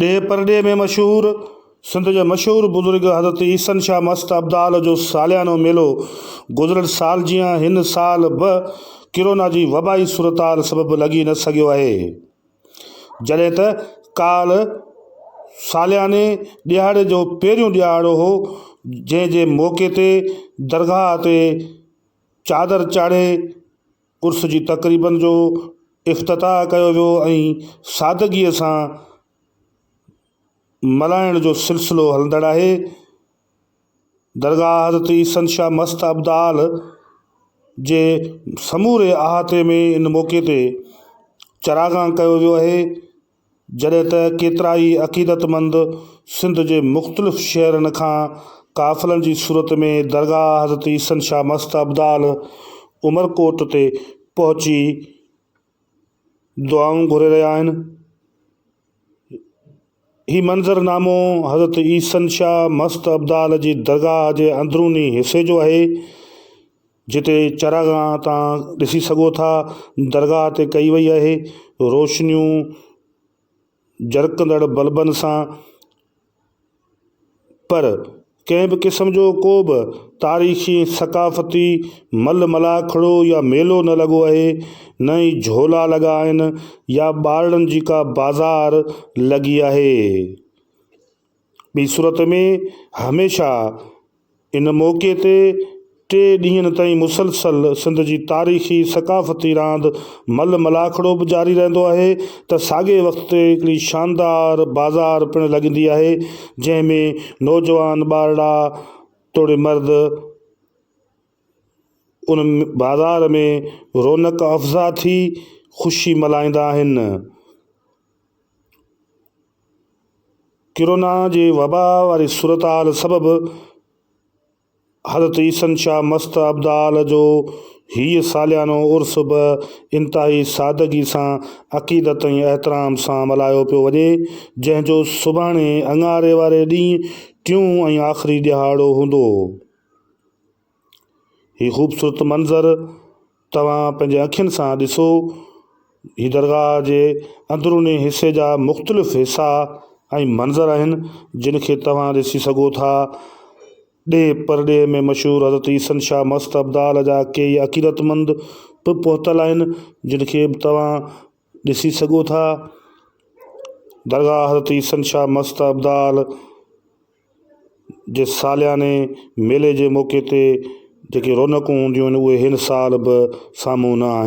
ڏيهه پرڏيهه ۾ مشهور سنڌ جي مشهور بزرگ حضرت عيسن شاهه مست ابدال جو ساليانو ميلو گذريل سال جيان هن سال به ڪرونا جي وبائي صورتحال سبب لڳي نه سگهيو آهي جڏهن ته ڪالهه سالياني ڏهاڙي جو پهريون ڏهاڙو هو جنهن جي موقعي تي درگاهه تي چادر چاڙهي عرس جي تقريبن جو افتتاح ڪيو ويو ۽ سادگيء سان ملهائڻ جو سلسلو هلندڙ آهي. درگاهه حضرت عيسن شاهه مست ابدال جي سموري احاطي ۾ ان موقعي تي چراغان ڪيو ويو آهي. جڏهن ته ڪيترائي عقيدتمند سنڌ جي مختلف شهرن کان قافلن جي صورت ۾ درگاهه حضرت عيسن شاهه مست ابدال عمرڪوٽ تي پهچي دعائون گهري رهيا آهن. هي منظرنامو حضرت عيسن شاهه مست ابدال جي درگاهه جي اندروني حصي جو آهي. جتي چراگاهه تان ڏسي سگهو ٿا درگاهه تي ڪئي وئي آهي روشنيون جرڪندڙ بلبن سان پر ڪنهن به قسم جو ڪو به تاريخي ثقافتي مل ملاکڙو يا ميلو نه لڳو آهي نه ئي جهولا لڳا آهن يا ٻارڙن جي ڪا بازار لڳي آهي ٻي صورت ۾ هميشه ان موقعي تي ٽي ڏينهن تائين مسلسل سنڌ جي تاريخي ثقافتي راند مل ملاکڙو به جاري رهندو آهي ته ساڳئي وقت تي هڪڙي شاندار بازار پڻ لڳندي آهي جنهن ۾ نوجوان ٻارڙا توڙي مرد ان بازار ۾ رونق افزا ٿي خوشي ملهائيندا آهن. ڪرونا جي وبا واري صورتحال سبب حضرت عيسن شاهه مست ابدال جو هيء ساليانو عرس به انتهائي سادگي سان عقيدت ۽ احترام سان ملهايو پيو وڃي، جنهن جو سڀاڻي اڱاري واري ڏينهن ٽيون ۽ آخري ڏهاڙو هوندو. هي خوبصورت منظر توهان پنهنجي اکين سان ڏسو هي درگاهه جي اندروني حصي جا مختلف حصا ۽ منظر آهن جن کي توهان ڏسي سگهو ٿا ڏيهه پرڏيهه ۾ مشهور حضرت عيسن شاهه مست ابدال جا ڪيئي عقيدتمند به پهتل آهن جن کي به توهان ڏسي سگهو ٿا درگاهه حضرت عيسن شاهه مست ابدال جي سالياني ميلي جي موقعي تي جيڪي رونقون هونديون آهن اهي هن سال به سامهون نه آهن.